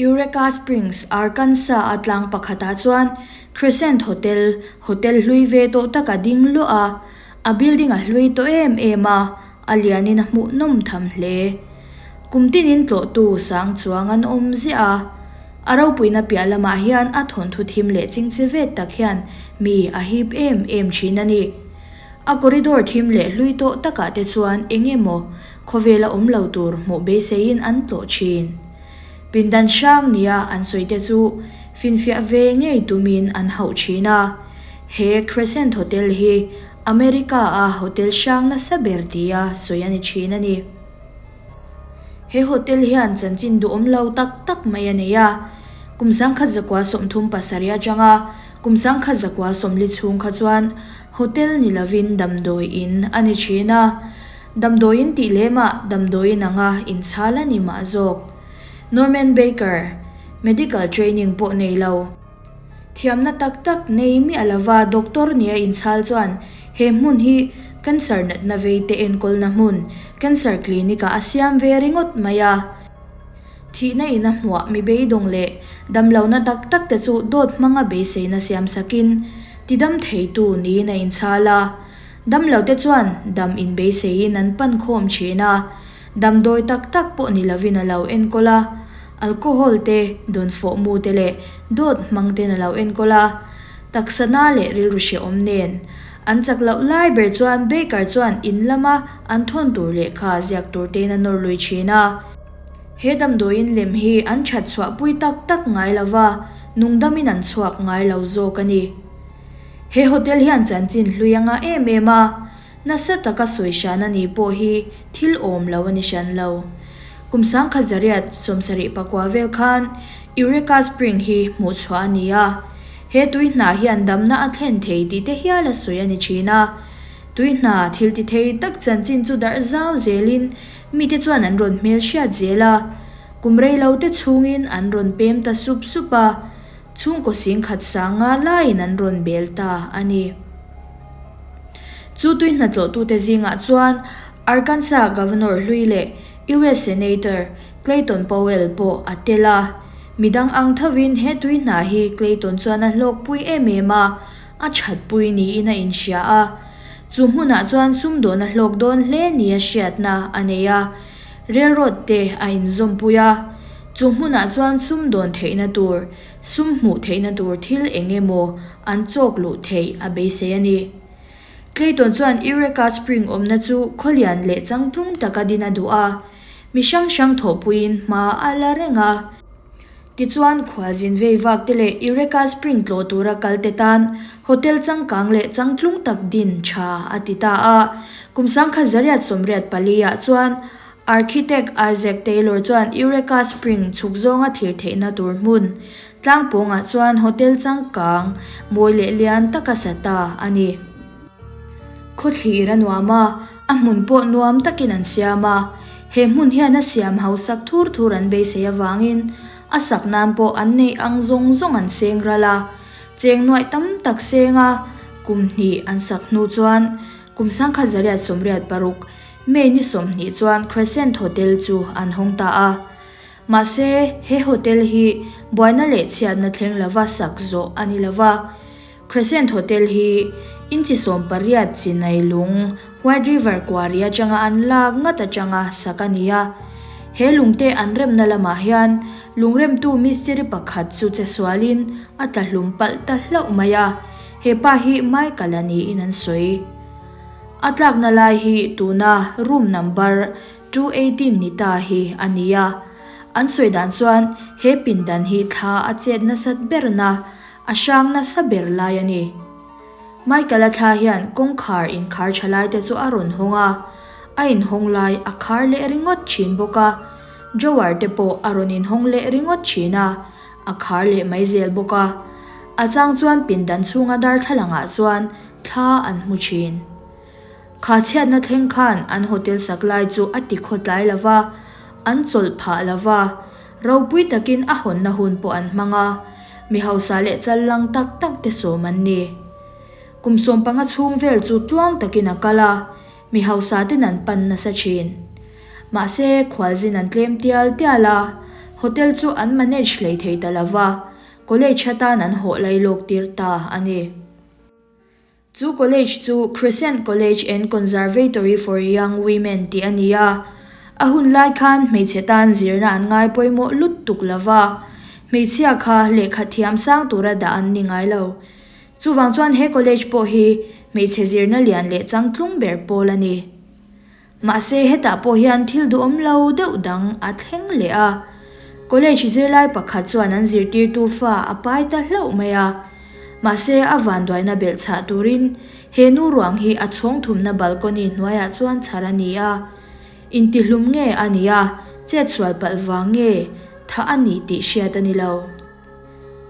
Eureka Springs, Arkansas-a tlang pakhatah chuan Crescent Hotel, hotel hlui ve tawh tak a ding luah a. A building a hlui tawh em em a, a lianin a hmuhnawm tham hle. Kum tinin tlawhtu sang chuang an awm ziah a. A ropuina piah lamah hian a thawnthu thim leh chingchi vet tak hian mi a hip em em thin a ni. A corridor thim leh hlui tawh takah te chuan eng emaw khawvela awm lo tur hmuh beiseiin an tlawh thin. Pindan hrang nia an sawi te chu finfiah ve ngei tumin an hauh thin a. He Crescent Hotel hi America-a hotel hrang nasa ber tia sawi a ni thin a ni. He hotel hian chanchin duhawm lo tak tak mai a nei a. Kum 1937 atanga kum 1940 chhung kha chuan hotel ni lovin damdawi in a ni thin a. Damdawi in tih lemah damdawi in anga inchhal a ni mah zawk. Norman Baker, medical training pawh nei lo. Thiamna tak tak nei miah lova doctor nia inchhal chuan he hmun hi cancer natna vei te enkawlna hmun, cancer clinic ah a siam ve ringawt mai a. Thihna in a hmuah mi beidawng leh damlohna tak tak te chu dawt hmanga beiseina siam sakin tidam theitu niin a inchhal a. Damlo te chuan dam inbeiseiin an pan khawm thin a. Damdawi tak tak pawh ni lovin a lo enkawl a, alcohol te, dawnfawh mu te leh dawt hmang ten a lo enkawl a. Taksa na leh rilru hrehawm nen. An chak loh lai ber chuan Baker chuan in lama an thawn tur lehkha ziak tur tein a nawr lui thin a. He damdawiin lem hi an that chhuah pui tak tak ngai lova, nungdamin an chhuak ngai lo zawk a ni. He hotel hian chanchin hlui a ngah em em a. Nasa taka sawi hran a nih pawh hi thil awm lo a ni hran lo. Kum 1974 vel khan Eureka Spring hi hmuh chhuah a ni a. He tui hna hian damna a thlen thei tih te hial a sawi a ni thin a. Tui hna thil ti thei tak chanchin chu darh zau zelin mite chuan an rawn hmel hriat zel a. Kum rei lo te chhungin an rawn pem ta sup sup a, chhungkaw singkhat sanga laiin an rawn bel ta a ni. Chu tui hnatlawhtute zingah chuan Arkansas Governor hlui leh US Senator Clayton Powell pawh a tel a. Midang ang thovin he tui hna hi Clayton chuan a hlawkpui em em a, a thatpui niin a inhria a. Chu hmunah chuan sumdawn a hlawk dawn hle nia hriatna a nei a, railroad te a inzawmpui a. Chu hmunah chuan sumdawn theihna tur Sum hmuh theihna tur thil eng emaw an chawk luh theih a beisei a ni. Clayton chuan Eureka Spring awmna chu khawlian leh changtlung taka din a duh a, mi hrang hrang thawhpuiin hma a la reng a. Tichuan, khualzin vei vak te leh Eureka Spring tlawh tura kal te tan hotel changkang leh changtlung tak din tha a ti ta a. Kum 1984 ah chuan Architect Isaac Taylor chuan Eureka Spring chhuk zawnga thlir theihna tur hmun tlangpawngah chuan hotel changkang mawi leh lian taka sa ta a ni. Khawthlir a nuam a, a hmun pawh nuam takin an siam a. He hmun hian a siam hausak thur thur an beisei avangin a sak nan pawh an neih ang zawng zawng an seng ral a. Cheng nuaih tam tak senga kum hnih an sak hnu chuan kum 1986 May ni 20 chuan Crescent Hotel chu an hawng ta a. Mahse, he hotel hi buaina leh chhiatna thleng lova sak zawh a ni lova. Crescent Hotel hi inchi 18 chinai lung White River Quarry atanga an lak ngat atanga sak a ni a. He lungte an remna lamah hian lungremtu mistiri pakhat chu che sualin a tla hlum palh ta hlauh mai a. He pa hi Michael a niin an sawi. A tlakna lai hi tuna room number 218 ni ta hi a ni a. An sawi dan chuan he pindan hi thla a chet nasat berna, a hrang nasa ber lai a ni. Michael-a thla hian kawngkhar inkhar tha lai te chu a rawn hawng a, a inhawng lai a khar leh ringawt thin bawk a. Drawer te pawh a rawn inhawng leh ringawt thin a, a khar leh mai zel bawk a. A chang chuan pindan chhunga darthlalangah chuan Thla an hmu thin. Kha chhiatna thleng khan an hotel sak lai chu a ti khawtlai lo va, an chawlh phah lo va, ropui takin a hawnna hun pawh an hmang a, mi hausa leh chal lang tak tak te sawm an ni. Kum 15 chhung vel chu tluang takin a kal a, Mi hausa ten an pan nasa thin. Mahse, khualzin an tlem tial tial a, Hotel chu an manage hlei thei ta lo va, college atan an hawh lailawk tir ta a ni. Chu college chu Crescent College and Conservatory for Young Women tih a ni a. A hun lai khan hmeichhe tan zirna an ngai pawimawh lut tuk lo va, hmeichhia kha lehkha thiam sang tura dah an ni ngai lo. Chuvang chuan he college pawh hi hmeichhe zirna lian leh changtlung ber pawl a ni. Mahse hetah pawh hian thil duhawm lo deuh dang a thleng leh a. College zirlai pakhat chuan an zirtirtu fa a pai ta hlauh mai a. Mahse a vanduaina belh chhah turin he nu ruang hi a chhawng thumna balcony hnuaiah chuan chhar a ni a. Intihlum nge a ni a, chetsual palh vang nge thah a ni tih hriat a ni lo.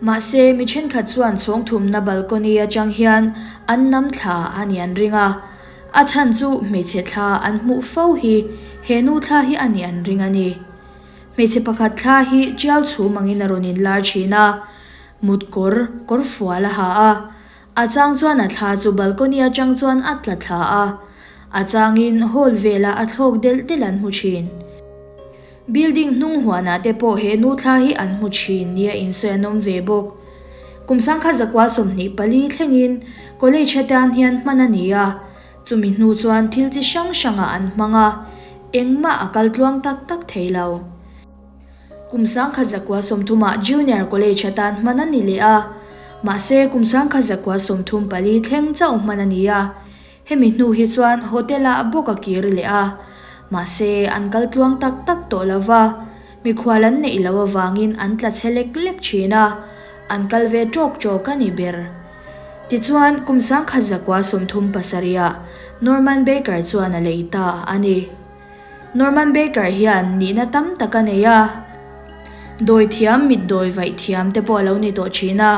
Mahse, mi thenkhat chuan chhawng thumna balcony atang hian an nam thla a ni an ring a. A chhan chu hmeichhe thla an hmuh fo hi he nu thla hi a ni an ring a ni. Hmeichhe pakhat thla hi tial chhum angin a rawn inlar thin a, mut kawr kawr fual a ha a. A chang chuan a thla chu balcony atang chuan a tla thla a, a changin hall velah a thlawk delh delh an hmu thin. Building hnung huanah te pawh he nu thla hi an hmu thin nia insawi an awm ve bawk. Kum sangkhat zakua 24 thlengin college atan hian hman a ni a, chumi hnu chuan thil chi hrang hrangah an hmang a, engmah a kal tluang tak tak thei lo. Kum sangkhat zakua sawmthumah junior college atan hman a ni leh a, mahse kum sangkhat zakua 34 thleng chauh hman a ni a, Hemi hnu hi chuan hotel ah bawk a kir leh a, mahse an kal tluang tak tak tawh lo va, mikhual an neih loh avangin an tla chhe lek lek thin a, an kal ve tawk tawk a ni ber. Tichuan, kum 1137 ah Norman Baker chuan a lei ta a ni. Norman Baker hian nihna tam tak a nei a, dawi thiam mit dawi vaih thiam te pawh a lo ni tawh thin a,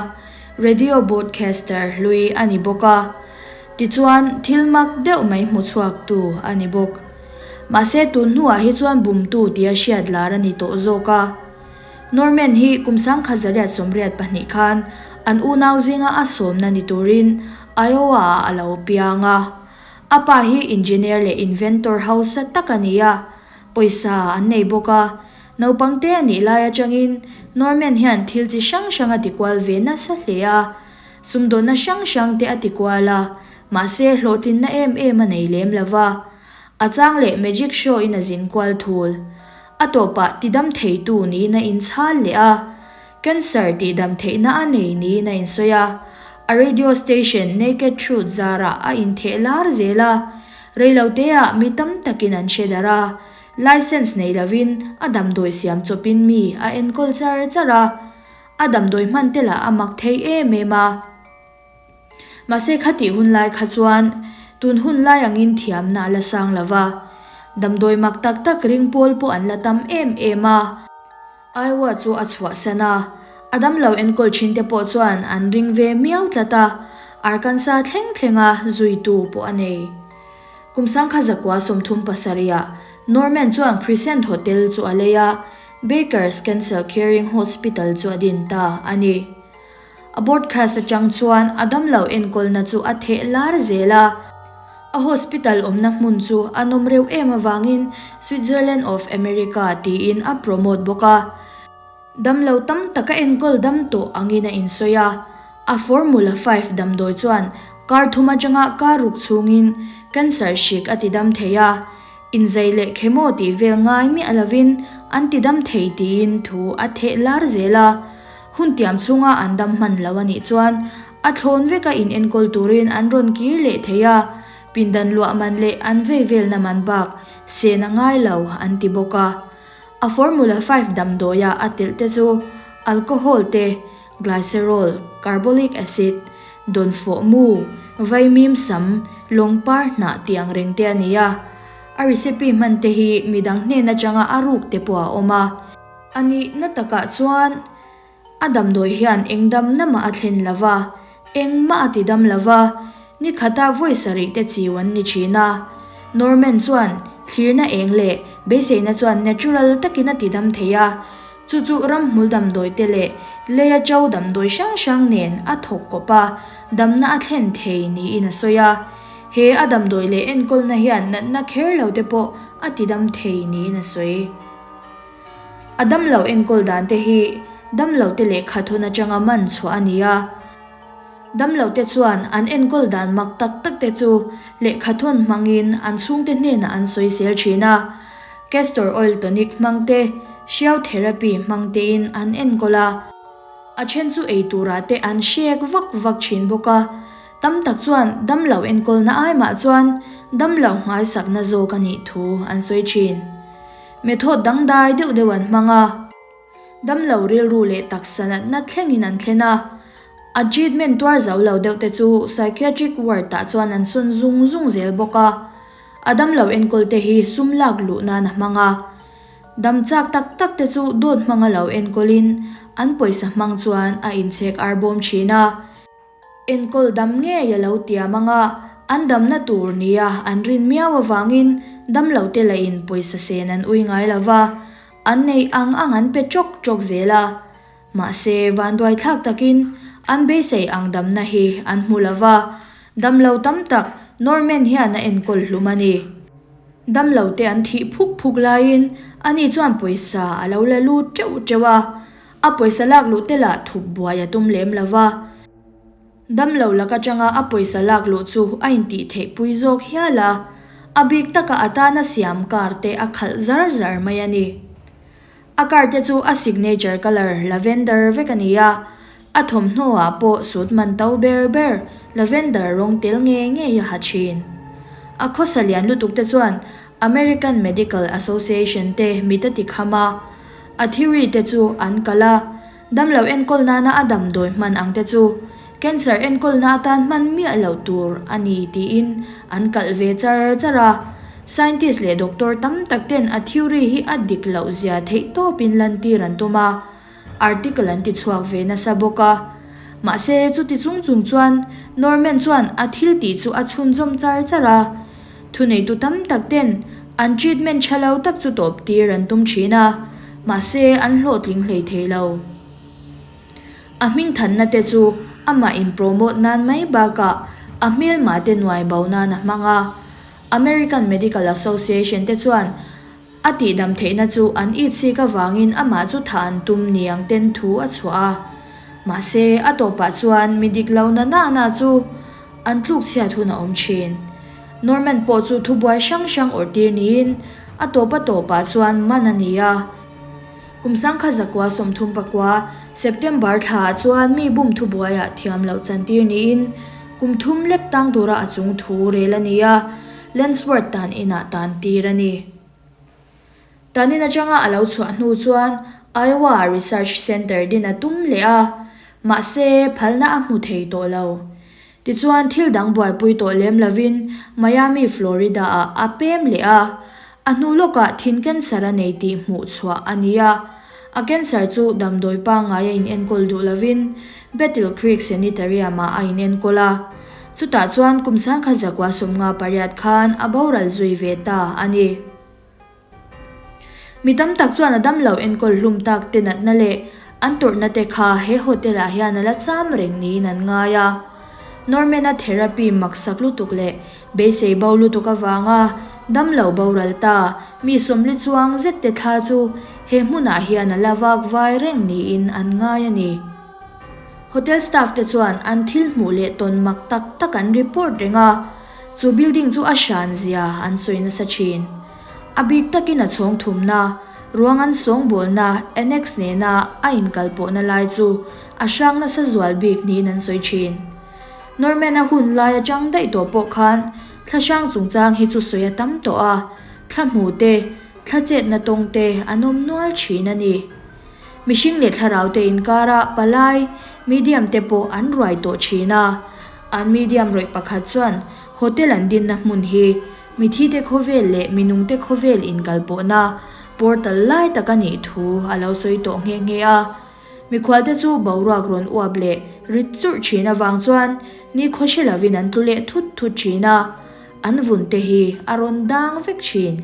radio broadcaster hlui a ni bawk a. Tichuan, thil mak deuh mai hmu chhuaktu a ni bawk. Mahse, tun hnuah hi chuan bumtu tia hriat lar a ni tawh zawk a. Norman hi kum 1982 khan an unau zinga a sawmna ni turin Iowa-ah a lo piang a. A pa hi engineer leh inventor hausa tak a ni a, pawisa an nei bawk a. Naupang te a nih lai atangin Norman hian thil chi hrang hrang a tikual ve nasa hle a. Sumdawnna hrang hrang te a ti kual a, mahse hlawhtlinna em em a nei lem lo va. A chang leh magic show in a zin kual thul. A tawpah tidam theitu niin a inchhal leh a, cancer tihdam theihna a nei niin a insawi a. A radio station Naked Truth zarah a intheh lar zel a, reiloteah mi tam takin an hre darh a, license nei lovin a damdawi siam chawpin mi a enkawl char char a. A damdawi hman te lah a mak thei em em a. Mahse khatih hun lai kha chuan tun hun lai angin thiamna a la sang lo va. Damdawi mak tak tak ring pawl pawh an la tam em em a. Iowa chu a chhuahsan a, a damlo enkawl thin te pawh chuan an ring ve miau tlat a, Arkansas thleng thlenga zuitu pawh a nei. Kum 1937 ah Norman chuan Crescent Hotel chu a lei a, Baker's Cancer Caring Hospital chu a din ta a ni. A broadcast atang chuan a damlo enkawlna chu a theh lar zel a. A hospital awmna hmun chu a nawm reuh em avangin Switzerland of America tiin a promote bawk a. Damlo tam tak a enkawl dam tawh angin a insawi a. A Formula 5 damdawi chuan kar thum atanga kar ruk chhungin cancer hrik a tidam thei a. Inzai leh chemo tih vel ngai miah lovin an ti dam thei tiin thu a theh lar zel a. Hun tiam chhunga an dam hman lo a nih chuan a thlawn veka in enkawl turin an rawn kir leh thei a, pindan luah man leh an vei velna man bak sen a ngai lo an ti bawk a. A formula 5 damdawia a telh te chu alcohol te, Glycerol, carbolic acid, dawnfawh mu, vaimim sam, lawngpar hnah tih ang reng te a ni a. A recipe hman te hi midang hnen atanga a ruk te pawh a awm a. A nihna takah chuan a damdawi hian eng damna mah a thlen lo va, engmah a ti dam lo va, ni khata vawi sarih te chiu an ni thin a. Norman chuan thlirna eng leh beiseina chuan natural takin a ti dam thei a. Chu chu ramhmul damdawi te leh leia ṭo damdawi hrang hrang nen a thawk kawp a, damna a thlen thei niin a sawi a. He a damdawi leh enkawlna hian natna kher lo te pawh a tidam thei niin a sawi. A damlo enkawl dan te hi damlote lehkha thawn atanga man chhuah a ni a. Damlote chuan an enkawl dan mak tak tak te chu lehkha thawn hmangin an chhungte hnenah an sawisel thin a. Castor oil tonic hmang te, hriau therapy hmang tein an enkawl a. A then chu ei turah te an hrek vak vak thin bawk a. Tam tak chuan damlo enkawlna ai mah chuan damlo nghaisakna zawk a nih thu an sawi thin. Method dangdai deuh deuh an hmang a. Damlo rilru leh taksa natna thlengin an thlen a. A treatment tuar zo lo deuh te chu psychiatric ward ah chuan an sawn zung zung zel bawk a. A damlo enkawl te hi sum lak luh nan a hmang a. Dam chak tak tak te chu dawt hmanga lo enkawlin an pawisa hmang chuan a inchhek arbawm thin a. Enkawl dam ngei a lo tiam ang a, an damna tur nia an rin miau avangin damlo te lahin pawisa sen an ui ngai lo va, an neih ang ang an pe tawk tawk zel a. Mahse, vanduai thlak takin an beisei ang damna hi an hmu lo va, damlo tam tak Norman hian a enkawl hlum a ni. Damlo te an thih phuk phuk laiin ani chuan pawisa a lo la lut teuh teuh a, A pawisa lak luh te lah thup buai a tum lem lo va. Damlo lak atanga a pawisa lak luh chu a intih theih pui zawk hial a, a bik taka a tana siam car te a khalh zar zar mai a ni. A car te chu a signature colour lavender vek a ni a, a thawmhnaw ah pawh suit man to ber ber lavender rawng tel ngei ngei a ha thin. A khawsa lian lutuk te chuan American Medical Association te mit a ti kham a. A theory te chu an kalh a, damlo enkawl nana a damdawi hman ang te chu cancer enkawlna atan hman miah loh tur a ni tiin an kalh ve char char a. Scientist leh doctor tam tak ten a theory hi a dik loh zia theih tawpin lantir an tum a, article an ti chhuak ve nasa bawk a. Mahse chuti chung chung chuan Norman chuan a thil tih chu a chhunzawm char char a. Thuneitu tam tak ten an treatment tha lo tak chu tawp tir an tum thin a, mahse an hlawhtling hlei thei lo. A hmingthanna te chu amah in promote nan mai bakah a hmelma te nuai bo nan a hmang a. American Medical Association te chuan a tihdam theihna chu an itsik avangin amah chu thah an tum niang ten thu a chhuah a. Mahse a tawpah chuan mi dik lo na na na chu An tluk chhiat hun a awm thin. Norman pawh chu thubuai hrang hrang awrh tir niin a tawp a tawpah chuan man a ni a. Kum sangkhat zakua 34, September thlaah chuan mi bum thubuaiah thiam loh chantir niin kum thum lek tang tura a chung thu rel a ni a, Lansworth tan inah tan tir a ni. Tanin atanga a lo chhuah hnu chuan Iowa Research Center din a tum leh a, mahse phalna a hmu thei tawh lo. Tichuan thil dang buaipui tawh lem lovin Miami, Florida-ah a pem leh a, a hnu lawkah thin cancer a nei tih hmuh chhuah a ni a. A cancer chu damdawi pangngai a inenkawl duh lovin Battle Creek Sanitarium-ah a inenkawl a, chutah chuan kum 1958 khan a boral zui ve ta a ni. Mi tam tak chuan a damlo enkawl hlum tak te natna leh an tawrhna te kha he hotel ah hian a la cham reng niin an ngai a. Norman-a therapy maksak lutuk leh beisei bo lutuk avanga damlo boral ta mi sawmli chuang zet te thla chu he hmunah hian a la vak vai reng niin an ngai a ni. Hotel staff te chuan an thil hmuh leh tawn mak tak tak an report reng a. Chu building chu a hran zia an sawi nasa thin. A bik takin a chhawng thumna, ruang an sawngbawlna annex nena a inkalpawhna lai chu a hrang nasa zual bik niin an sawi thin. Norman-a hun lai atang daih tawh pawh khan thla hrang chungchang hi chu sawi a tam tawh a, thla hmu te, thla chetna tawng te an awm nual thin a ni. Mihring leh thlarau te inkara palai, medium te pawh an ruai tawh thin a. An medium rawih pakhat chuan hotel an dinna hmun hi mithite khawvel leh minungte khawvel inkalpawhna portal lai tak a nih thu a lo sawi tawh nghe nghe a. Mikhualte chu boruak rawn uap leh rit churh thin avang chuan nikhaw hre lovin an tlu leh thut thut thin a, an vun te hi a rawn dang vek thin.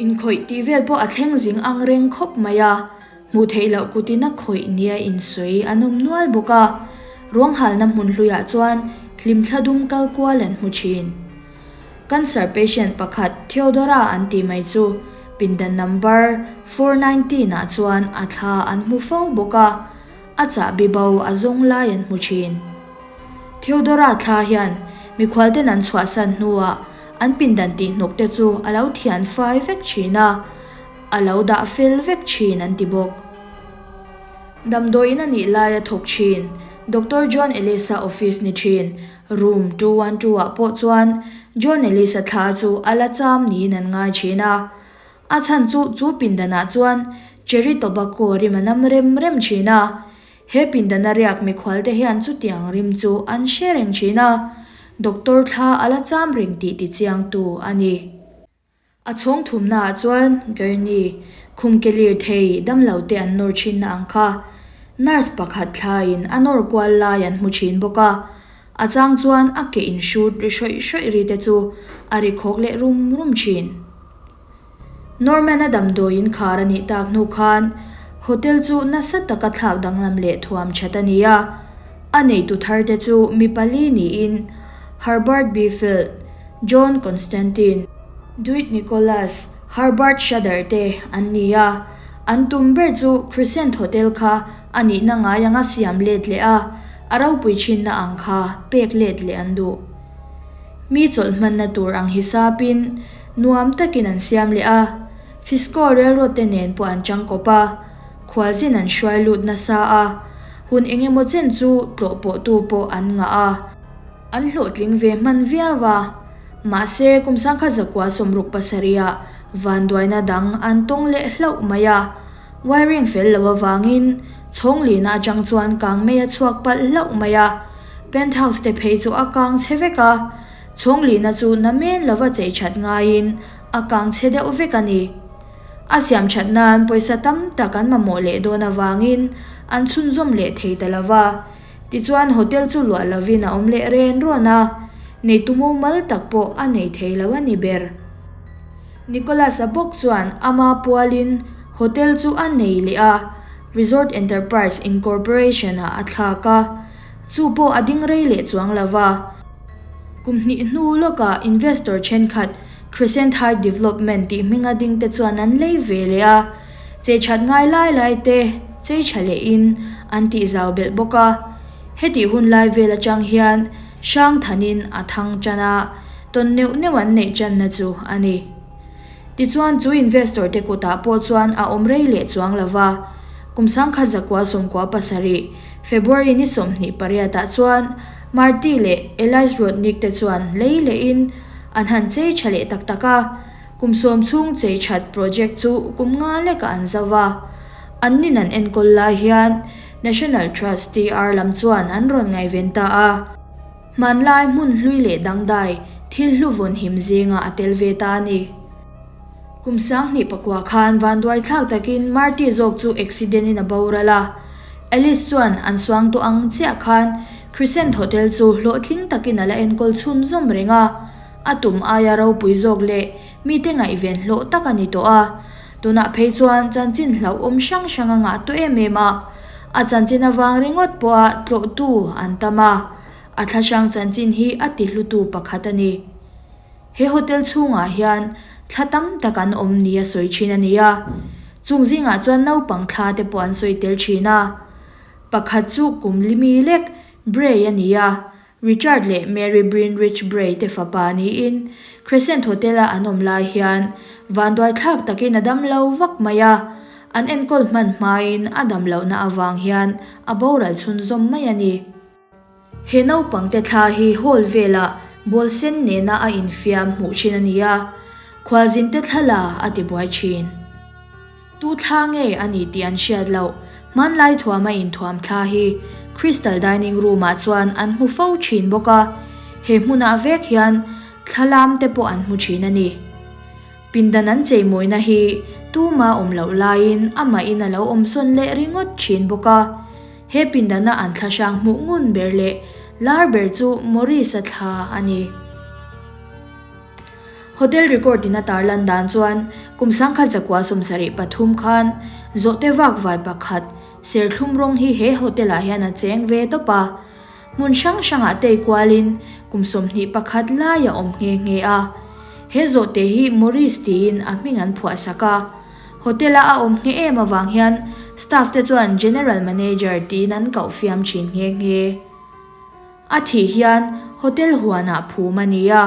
Inkhawih tih vel pawh a thleng zing ang reng khawp mai a. Hmuh theih loh kutin a khawih nia insawi an awm nual bawk a, ruang halna hmun hluiah chuan hlimthla dum kal kual an hmu thin. Cancer patient pakhat Theodora an tih mai chu. Pindan number 419 ah chuan a thla an hmu fo bawk a, a chahbi bo a zawng lai an hmu thin. Theodora thla hian mikhualten an chhuahsan hnuah an pindan tihhnawk te chu a lo thian fai vek thin a, a lo dah fel vek thin an ti bawk. Damdawiin a nih laia thawk thin Doctor John Elisa office ni thin room 212 ah pawh chuan John Elisa thla chu a la cham niin an ngai thin a. A chhan chu chu pindanah chuan cherry tobacco rim a nam rem rem thin a. He pindana riak mikhualte hian chutiang rim chu an hre reng thin a, doctor thla a la cham reng tih tichiangtu a ni. A chhawng thumnaah chuan Gurney, khum ke lir thei damlo te an nawr thinna ang kha. Nurse pakhat thlaiin a nawr kual lai an hmu thin bawk a. A chang chuan a ke inhrut ri hrawih hrawih ri te chu a ri khawk leh rum rum thin. Norman-a damdawiin khar a nih tak hnu khan hotel chu nasa taka thlak danglam leh thuam that a ni a. A neitu thar te chu mi pali niin Herbert B. Field, John Constantine, Dwight Nicholas, Herbert Schrader te an ni a, an tum ber chu Crescent Hotel kha a nihna ngai anga siam let leh a, a ropui thinna ang kha pek let leh an duh. Mi chawlh hmanna tur ang hisapin nuam takin an siam leh a, Frisco Railroad te nen pawh an tangkawp a, khualzin an hruai lut nasa a, hun engemaw chen chu tlawh pawhtu pawh an ngah a. An hlawhtling ve hman viau a, mahse kum sangkhat zakua 67 ah vanduaina dang an tawng leh hlauh mai a. Wiring fel lo avangin chhawng lina atang chuan kang mei a chhuak palh hlauh mai a, penthouse te phei chu a kang chhe vek a, chhawng lina chu namen lova chei that ngaiin a kang chhe deuh vek a ni. A siam that nan pawisa tam tak an mamawh leh dawn avangin an chhunzawm leh thei ta lova. Tichuan hotel chu luah lovin a awm leh ren rawn a, neitu mumal tak pawh a nei thei lo a ni ber. Nicholas-a bawk chuan ama pualin hotel chu a nei leh a, Resort Enterprise Incorporation-ah a thlak a, chu pawh a ding rei leh chuang lo va. Kum hnih hnu lawkah investor thenkhat Crescent Height Development tih hminga ding te chuan an lei ve leh a, chei that ngai lai lai te chei tha lehin an tih zau belh bawk a. Hetih hun lai vel atang hian hrang thanin a thang tan a, tawn neuh neuh an neih tanna chu a ni. Tichuan chu investor te kutah pawh chuan a awm rei leh chuang lo va, kum 1997, February ni 28 ah chuan Marty leh Elias Rodnick te chuan lei lehin an han chei tha leh tak tak a, kum sawm chhung chei that project chu kum nga lekah an zo va. An nin an enkawl lai hian National Trust TR lam chuan an rawn ngaihven ta a. Hmanlai hmun hlui leh dangdai thil hlu vawn him zingah a tel ve ta a ni. Kum 2009 khan vanduai thlak takin Marty zawk chu accident in a boral a. Alice chuan an suang tawh ang chiah khan Crescent Hotel chu hlawhtling takin a la enkawl chhunzawm reng a. A tum aia ropui zawk leh mite ngaihven hlawh tak a ni tawh a. Tunah phei chuan chanchin hlauhawm hrang hrang a ngah tawh em em a. A chanchin avang ringawt pawha tlawhtu an tam a. A thlahrang chanchin hi a tihlutu pakhat a ni. He hotel chhungah hian thla tam tak an awm ni a sawi thin a ni a, chung zingah chuan naupang thla te pawh an sawi tel thin a. Pakhat chu kum limi lek Bray a ni a, Richard leh Mary Breen Rich Bray te fapa niin Crescent Hotel-a an awm lai hian vanduai thlak takin a dam lo vak mai a, an enkawl hman hmain a dam lohna avang hian a boral chhunzawm mai a ni. He naupangte thla hi hall velah ball sen nena a infiam hmuh thin a ni a, khualzinte thla la a ti buai thin. Tu thla nge a ni tih an hriat loh, hmanlai thuama inthuam thla hi Crystal Dining Room-ah chuan an hmu fo thin bawk a, he hmunah vek hian thla lam te pawh an hmu thin a ni. Pindan an cheimawina hi tuma awm loh laiin amahin a lo awm sawn leh ringawt thin bawk a. He pindana an thlahrang hmuh ngun ber leh lar ber chu Maurice-a thla a ni. Hotel record in a tarlan dan chuan kum 1973 khan zawhte vakvai pakhat serthlum rawng hi he hotel ah hian a cheng ve tawp a. Hmun hrang hrangah tei kualin kum 21 lai a awm nghe nghe a. He zawhte hi Maurice tiin a hming an phuah sak a. Hotel-a a awm nghe em avang hian staff te chuan General Manager tiin an koh fiam thin nghe nghe. A thih hian hotel huanah phum a ni a.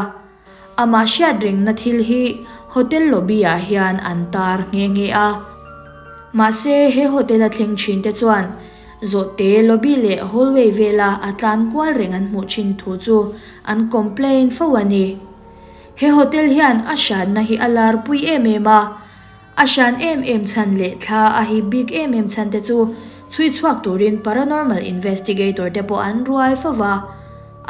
Amah hriat rengna thil hi hotel lobby ah hian an tar nghe nghe a. Mahse he hotel a thleng thin te chuan zawhte lobby leh hallway vela a tlan kual reng an hmuh thin thu chu an complain fo a ni. He hotel hian a hranna hi a lar pui em em a. A hran em em chhan leh thla a hip bik em em chhan te chu chhui chhuak turin paranormal investigator te pawh an ruai fo va.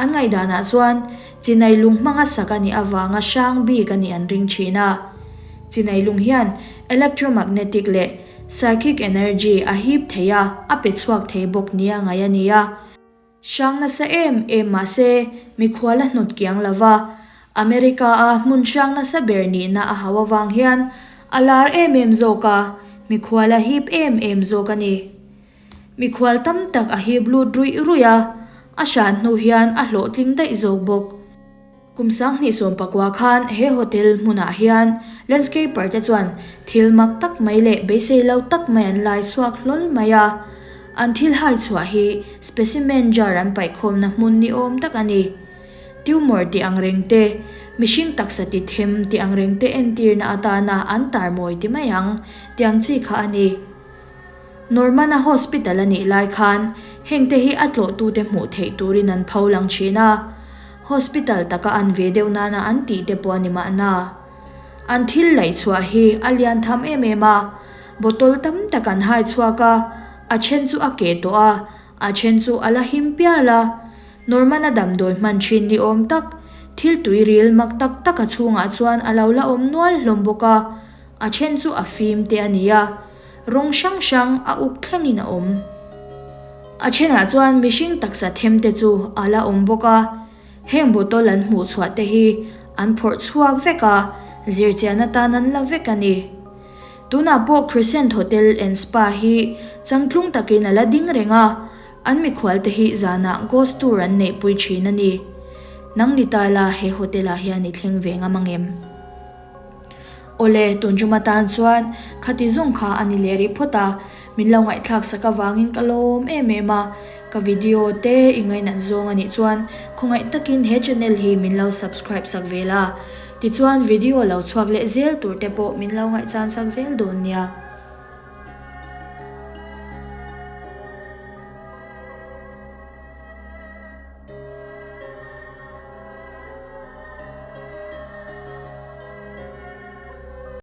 An ngaihdanah chuan chinai lung hmanga sak a nih avanga hrang bik a nih an ring thin a. Chinai lung hian electromagnetic leh psychic energy a hip thei a, a pe chhuak thei bawk nia ngaih a ni a. Hrang nasa em em mahse mikhual a hnawt kiang lo va, America-a hmun hrang nasa ber nihna a hau avang hian a lar em em zawk a, mikhual a hip em em zawk a ni. Mikhual tam tak a hip lut ruih ruih a, a hran hnu hian a hlawhtling daih zawk bawk. Kum 2019 khan he hotel hmunah hian landscaper te chuan thil mak tak mai leh beisei lo tak mai an lai chhuak hlawl mai a. An thil hai chhuah hi specimen jar an paihkhawmna hmun ni awm tak a ni. Tumor tih ang reng te, mihring taksa ti them tih ang reng te entirna atana an tarmawi ti mai ang tiang chi kha a ni. Norman-a hospital a nih lai khan hengte hi a tlawhtute hmuh theih turin an pho lang thin a. Hospital taka an ve deuh nana an tih te pawh a ni mahna. An thil laih chhuah hi a lian tham em em a, bottle tam tak an hai chhuak a, a then chu a keh tawh a, a then chu a la him pial a. Norman-a damdawi hman thin ni awm tak, thil tui ril mak tak tak a chhungah chuan a lo la awm nual hlawm bawk a, a then chu a fim te a ni a. Rawng hrang hrang a uk thlengin a awm. A thenah chuan mihring taksa them te chu a la awm bawk a, heng bottle an hmuh chhuah te hi an phawrh chhuak vek a, zirchian atan an la vek a ni. Tunah pawh Crescent Hotel and Spa hi changtlung takin a la ding reng a, an mikhual te hi zanah ghost tour an neihpui thin a ni. Nang ni ta la he hotel ah hian i thleng ve ngam ang em? Awle, tun tum atan chuan khati zawng kha a ni leh rih phawt a, min lo ngaihthlak sak avangin ka lawm em em a, ka video te i ngainat zawng a nih chuan khawngaih takin he channel hi min lo subscribe sak ve la, tichuan video lo chhuak leh zel tur te pawh min lo ngaihchan sak zel dawn nia.